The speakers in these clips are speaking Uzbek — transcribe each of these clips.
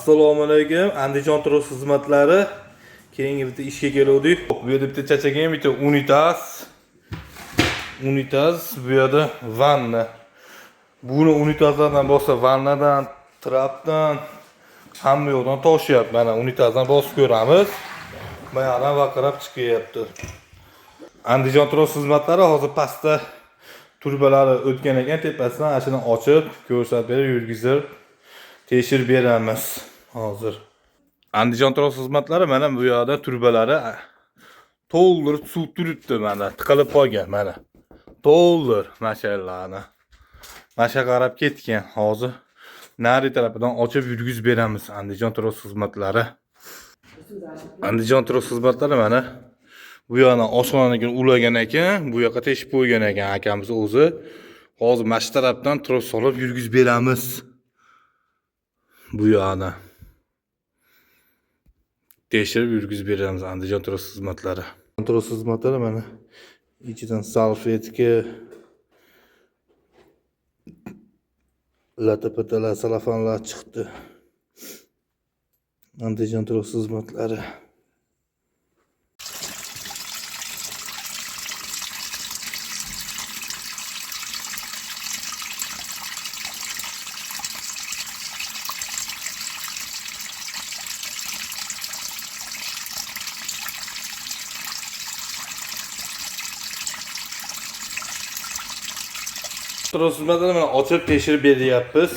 Assalomu alaykum. Andijon turizm xizmatlari. Keyingi bitta ishga keluvdik. Bu yerda bitta chachagan, bitta unitaz. Unitaz, bu yerda vanna. Buni unitazlardan bossa vannadan, trapdan, hamma yoqdan toshyapti. Mana unitazdan bosib ko'ramiz. Bayoqdan vaqirab chiqyapti. Andijon turizm xizmatlari hozir pastda turbalari o'tgan ekan, tepasidan ana shuni ochib, ko'rsatib berib, yurgizib tekshirib beramiz hozir. Andijon turizm xizmatlari mana bu yoqda turbalari to'ldirib suv turibdi mana, tiqilib qolgan mana. To'ldir mashalarni. Masha qarab ketgan. Hozir nari tarafidan ochib yurgizib beramiz Andijon turizm xizmatlari. Andijon turizm xizmatlari mana bu yoqdan oshxonanikini ulagan ekan, bu yoqqa teshib qo'ygan ekan akamiz o'zi. Hozir mana shu tarafdan tros solib yurgizib beramiz. Bu yoqdan. Tekshirib yurgizib beramiz Andijon turizm xizmatlari. Turizm xizmatlari mana ichidan salfetka, latapatalar, salafanlar chiqdi. Andijon turizm xizmatlari. Turizm xizmatlarini mana ochib tekshirib beryapmiz.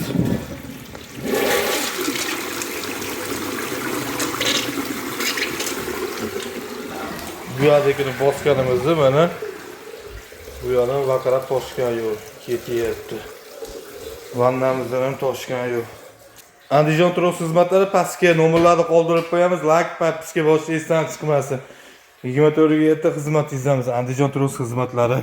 Bu yoqdagini bosganimizda mana bu yoqdan vaqirab toshgan yo'l ketyapti. Vannamizdan ham toshgan yo'l. Andijon turizm xizmatlari pastga nomerlarni qoldirib qo'yamiz. Like, podpiska bosish esdan chiqmasin. 24 ga 7 xizmatingizdamiz. Andijon turizm xizmatlari.